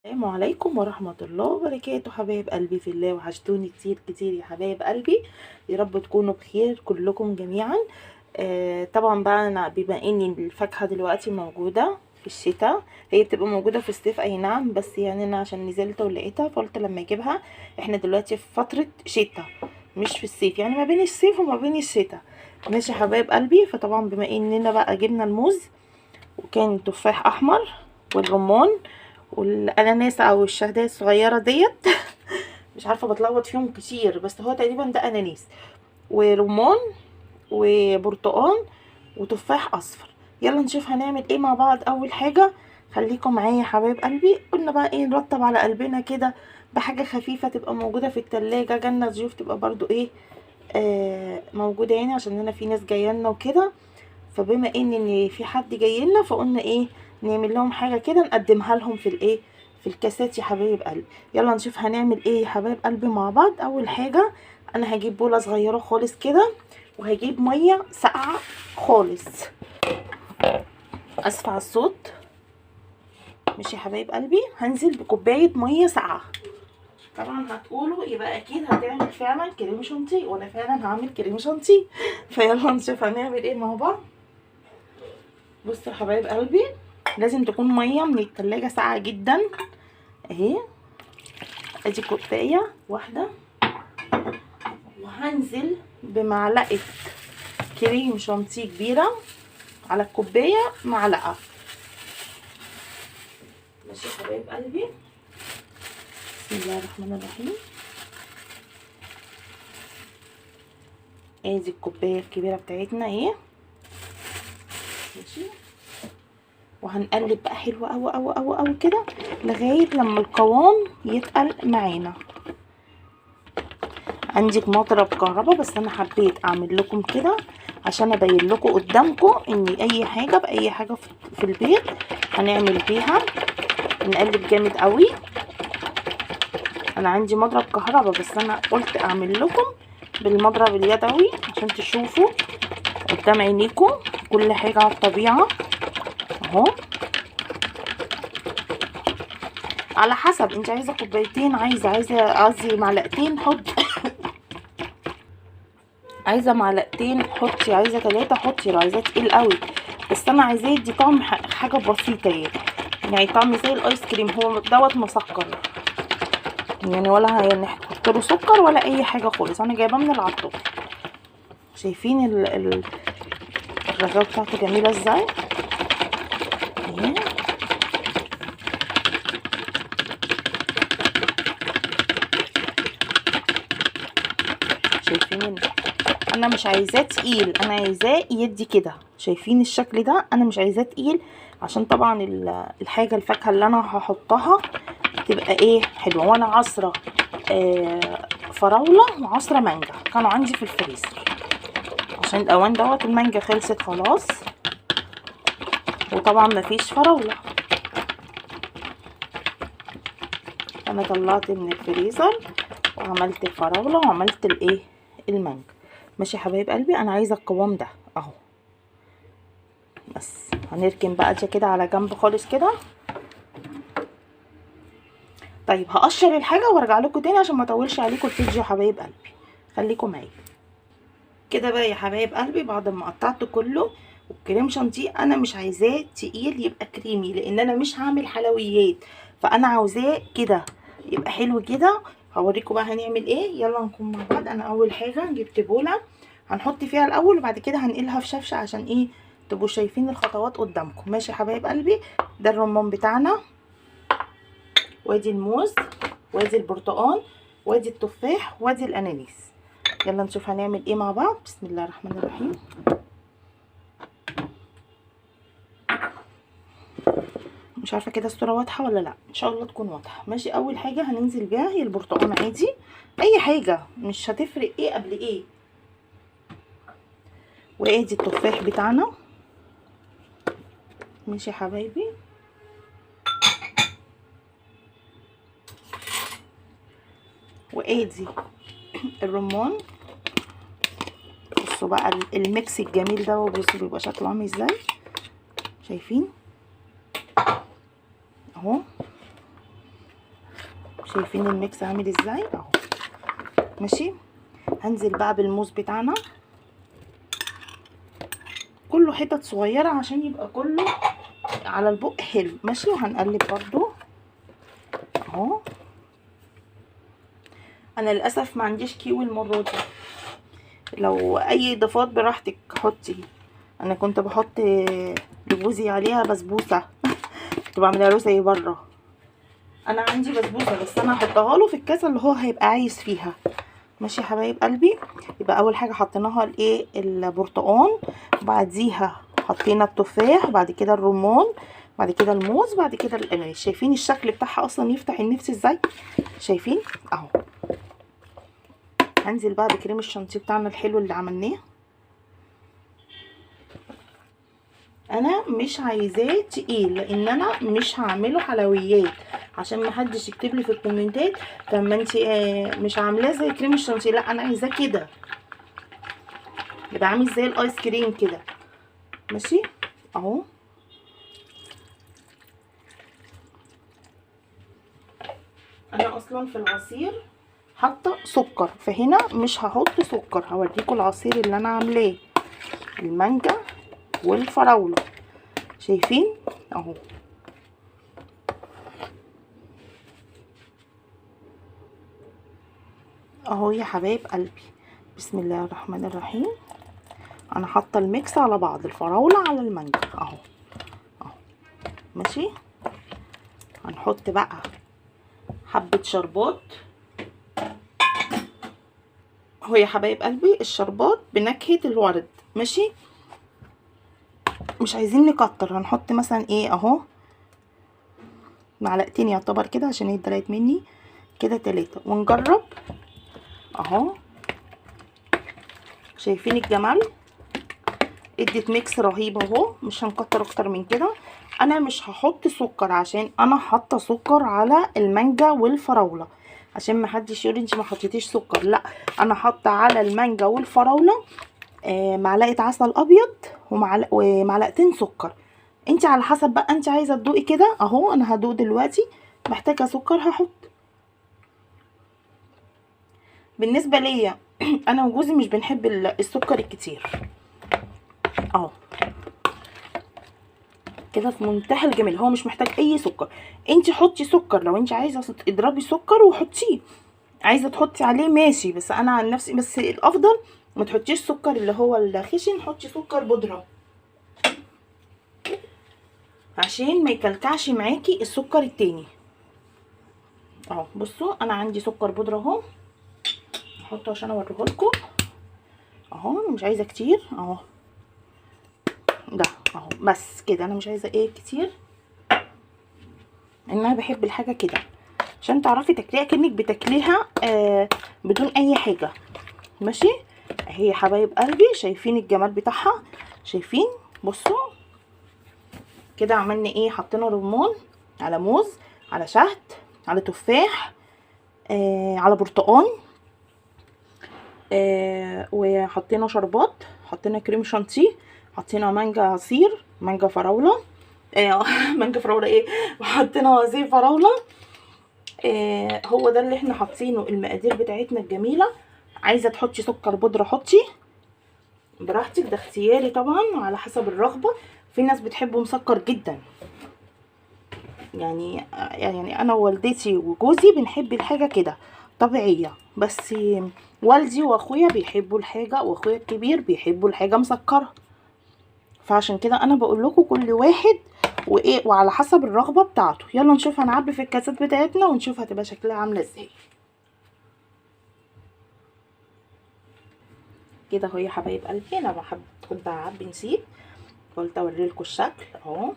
السلام عليكم ورحمة الله وبركاته. حبايب قلبي في الله، وحشتوني كتير كتير يا حبايب قلبي، يا رب تكونوا بخير كلكم جميعا. طبعا بقى انا بما ان الفاكهة دلوقتي موجودة في الشتاء، هي بتبقى موجودة في الصيف اي نعم، بس يعني انا عشان نزلت ولقيتها فقلت لما اجيبها. احنا دلوقتي في فترة شتاء مش في الصيف، يعني ما بين الصيف وما بين الشتاء، ماشي يا حبايب قلبي. فطبعا بما اننا بقى جبنا الموز وكان تفاح احمر والرمان والاناناس او الشهدية الصغيرة ديت مش عارفة بتلخبط فيهم كتير، بس هو تقريبا ده اناناس ورمان وبرتقان وتفاح اصفر. يلا نشوف هنعمل ايه مع بعض. اول حاجة خليكم معايا يا حبايب قلبي، قلنا بقى ايه نرطب على قلبنا كده بحاجة خفيفة تبقى موجودة في التلاجة، جالنا ضيوف تبقى برضو ايه موجودة، يعني عشان انا في ناس جاية لنا وكده، فبما ان في حد جاي لنا فقلنا ايه نعمل لهم حاجة كده نقدمها لهم في الايه في الكاسات يا حبايب قلبي. يلا نشوف هنعمل ايه يا حبايب قلبي مع بعض. اول حاجة انا هجيب بوله صغيرة خالص كده، وهجيب مية ساقعه خالص، اسفه على الصوت، ماشي يا حبايب قلبي. هنزل بكوبايه مية ساقعه. طبعا هتقولوا يبقى اكيد هتعمل فعلا كريم شانتيه، وانا فعلا هعمل كريم شانتيه، فيلا نشوف هنعمل ايه مع بعض. بصوا يا حبايب قلبي، لازم تكون مية من التلاجة ساقعه جدا اهي، ادي كوباية واحدة، وهنزل بمعلقه كريم شانتيه كبيرة على الكوباية معلقه، ماشي يا حبايب قلبي. بسم الله الرحمن الرحيم. ادي الكوباية الكبيرة بتاعتنا اهي، ماشي. وهنقلب بقى حلو قوي قوي قوي قوي كده لغاية لما القوام يتقل معانا. عندك مضرب كهرباء، بس انا حبيت اعمل لكم كده عشان ابين لكم قدامكم ان اي حاجة باي حاجة في البيت هنعمل بيها. نقلب جامد قوي. انا عندي مضرب كهرباء، بس انا قلت اعمل لكم بالمضرب اليدوي عشان تشوفوا قدام عينيكم كل حاجة على الطبيعة اهو. على حسب انت عايزه كوبايتين، عايزه قصدي معلقتين حط عايزه معلقتين حطي، عايزه 3 حطي، لو عايزاه تقيل قوي، بس انا عايزاه يدي طعم حاجة بسيطة، يعني طعم زي الايس كريم. هو دوت مسكر يعني، ولا هنحط له سكر ولا اي حاجة خالص، انا جايباه من العطار. شايفين الرغاوه بتاعته جميلة ازاي؟ شايفين؟ انا مش عايزاه تقيل، انا عايزاه يدي كده. شايفين الشكل ده؟ انا مش عايزاه تقيل عشان طبعا الحاجة الفاكهة اللي انا هحطها تبقى ايه حلوة. وانا عصره فراوله وعصره مانجا كانوا عندي في الفريزر، عشان الاوان دوت المانجا خلصت خلاص، وطبعا مفيش فراوله. انا طلعت من الفريزر وعملت الفراوله وعملت الايه المانجا. ماشي يا حبايب قلبي، انا عايزه القوام ده اهو. بس هنركن بقى ده كده على جنب خالص كده. طيب هقشر الحاجة وارجع لكم تاني عشان ما اطولش عليكم الفيديو يا حبايب قلبي، خليكم معايا كده بقى يا حبايب قلبي. بعد ما قطعت كله والكريم شانتيه انا مش عايزاه تقيل يبقى كريمي، لان انا مش هعمل حلويات، فانا عاوزاه كده يبقى حلو كده. هوريكم بقى هنعمل ايه، يلا نكون مع بعض. انا اول حاجة جبت بوله هنحط فيها الاول، وبعد كده هنقلها في شفشه عشان ايه تبقوا شايفين الخطوات قدامكم. ماشي يا حبايب قلبي، ده الرمان بتاعنا، وادي الموز، وادي البرتقان، وادي التفاح، وادي الاناناس. يلا نشوف هنعمل ايه مع بعض. بسم الله الرحمن الرحيم. مش عارفه كده الصورة واضحة ولا لا، ان شاء الله تكون واضحة. ماشي، اول حاجة هننزل بيها هي البرتقان عادي، اي حاجة مش هتفرق ايه قبل ايه. وادي التفاح بتاعنا، ماشي يا حبايبي. وادي الرمان. بصوا بقى الميكس الجميل ده، بصوا بيبقى شكله عامل ازاي، شايفين اهو. شايفين ال mix عامل ازاي اهو. ماشي، هنزل بقى بالموز بتاعنا كله حتت صغيرة عشان يبقى كله على البق حلو. ماشي، وهنقلب برضو اهو. انا للاسف ما عنديش كيوي المرة دي، لو اي اضافات براحتك حطي. انا كنت بحط لجوزي عليها بسبوسه كنت بعملها له زي بره. انا عندي بسبوسه بس انا هحطها له في الكاسه اللي هو هيبقى عايز فيها. ماشي يا حبايب قلبي. يبقى اول حاجة حطيناها الايه، البرتقان، وبعديها حطينا التفاح، وبعد كده الرمان، بعد كده الموز، بعد كده الاناناس. شايفين الشكل بتاعها اصلا يفتح النفس ازاي؟ شايفين اهو. هنزل بقى بكريم الشانتيه بتاعنا الحلو اللي عملناه. انا مش عايزاه تقيل لان انا مش هعمله حلويات، عشان ما حدش يكتب لي في الكومنتات طب ما انت مش عاملاه زي كريم الشانتيه. لا، انا عايزاه كده يبقى عامل زي الايس كريم كده. ماشي اهو. انا اصلا في العصير حاطه سكر، فهنا مش هحط سكر. هوريكم العصير اللي انا عاملاه، المانجا والفراوله. شايفين اهو. اهو يا حبايب قلبي. بسم الله الرحمن الرحيم. انا حاطه ال mix على بعض، الفراوله على المانجا اهو اهو. ماشي، هنحط بقى حبه شربات اهو يا حبايب قلبي. الشربات بنكهه الورد. ماشي، مش عايزين نكتر، هنحط مثلا ايه اهو معلقتين يعتبر كده عشان هي اتدلقت مني كده، 3، ونجرب اهو. شايفين الجمال؟ ادت mix رهيب اهو. مش هنكتر اكتر من كده. انا مش هحط سكر عشان انا حاطه سكر على المانجا والفراوله، عشان ما حدش يقول انت ما حطيتيش سكر. لا، انا حاطه على المانجا والفراوله معلقه عسل ابيض ومعلقتين سكر. انت على حسب بقى انت عايزه تدوقي كده اهو. انا هدوق دلوقتي، محتاجه سكر هحط. بالنسبة ليا انا وجوزي مش بنحب السكر الكتير اهو كده في منتهى الجمال. هو مش محتاج اي سكر. انت حطي سكر لو انت عايزه، اضربي سكر وحطيه، عايزه تحطي عليه ماشي، بس انا عن نفسي بس الافضل ما تحطيش سكر اللي هو الخشن، حطي سكر بودره عشان ما يكلكعش معاكي السكر التاني اهو. بصوا انا عندي سكر بودره اهو، احطه عشان اوريهولكم اهو. مش عايزه كتير اهو، ده اهو بس كده. انا مش عايزه ايه كتير، ان انا بحب الحاجة كده عشان تعرفي تاكليها كانك بتاكليها بدون اي حاجة. ماشي اهي يا حبايب قلبي. شايفين الجمال بتاعها؟ شايفين؟ بصوا كده عملنا ايه، حطينا رمان على موز على شهد على تفاح على برتقان وحطينا شربات، حطينا كريم شانتيه، حطينا مانجا عصير، مانجا فراوله مانجا فراوله ايه، وحطينا عصير فراوله. هو ده اللي احنا حاطينه، المقادير بتاعتنا الجميلة. عايزه تحطي سكر بودره حطي براحتك، ده اختياري طبعا وعلى حسب الرغبة. في ناس بتحبه مسكر جدا، يعني انا ووالدتي وجوزي بنحب الحاجة كده طبيعية، بس والدي واخويا بيحبوا الحاجة، واخويا الكبير بيحبوا الحاجة مسكره. فعشان كده انا بقول لكم كل واحد وايه وعلى حسب الرغبة بتاعته. يلا نشوف هنعبي في الكاسات بتاعتنا ونشوف هتبقى شكلها عامله ازاي. كده اهو يا حبايب قلبي. انا بحب كنت هعبي نسيت، قلت اوريلكم الشكل اهو.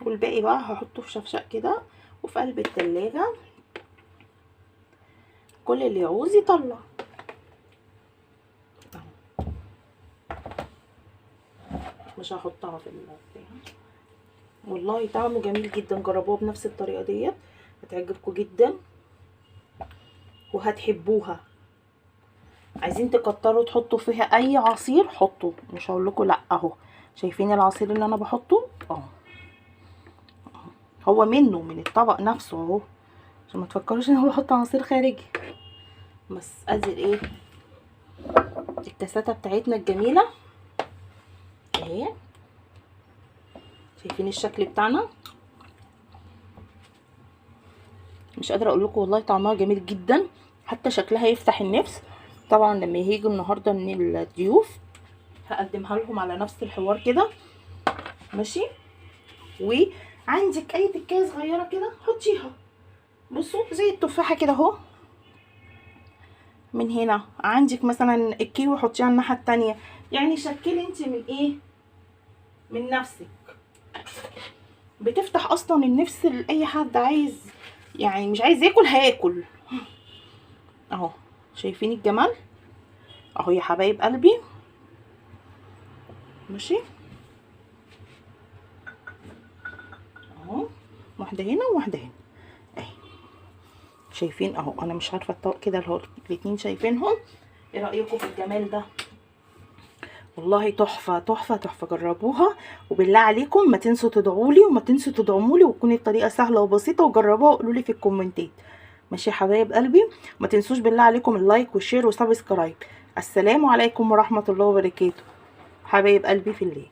والباقي بقى هحطه في شفشق كده وفي قلب التلاجة، كل اللي يعوز يطلع. مش هحطها في البتاع. والله طعمه جميل جدا، جربوه بنفس الطريقة ديت هتعجبكم جدا وهتحبوها. عايزين تكتروا تحطوا فيها اي عصير حطوا، مش هقول لكم لا. اهو شايفين العصير اللي انا بحطه اهو، هو منه من الطبق نفسه اهو، عشان ما تفكروش ان انا بحط عصير خارجي. بس ادي الايه الكاساته بتاعتنا الجميلة اهي. شايفين الشكل بتاعنا؟ مش قادرة اقول لكم والله طعمها جميل جدا، حتى شكلها يفتح النفس. طبعا لما ييجوا النهارده من الضيوف هقدمها لهم على نفس الحوار كده، ماشي. وعندك اي تكايه صغيرة كده حطيها، بصوا زي التفاحة كده اهو من هنا. عندك مثلا الكيوي حطيها على الناحية التانية، يعني شكلي انت من ايه، من نفسك. بتفتح اصلا النفس لاي حد عايز، يعني مش عايز ياكل هياكل اهو. شايفين الجمال اهو يا حبايب قلبي، ماشي اهو. واحدة هنا وواحدة هنا اهي، شايفين اهو. انا مش عارفه الطبق كده اللي هو الاتنين شايفينهم. ايه رايكم في الجمال ده؟ والله تحفة تحفة تحفة، جربوها. وبالله عليكم ما تنسوا تدعوا لي وما تنسوا تدعموا لي، وتكون الطريقة سهلة وبسيطة، وجربوها وقولوا لي في الكومنتات، ماشي يا حبايب قلبي. ما تنسوش بالله عليكم ال like وال share و subscribe. السلام عليكم ورحمة الله وبركاته حبايب قلبي في الله.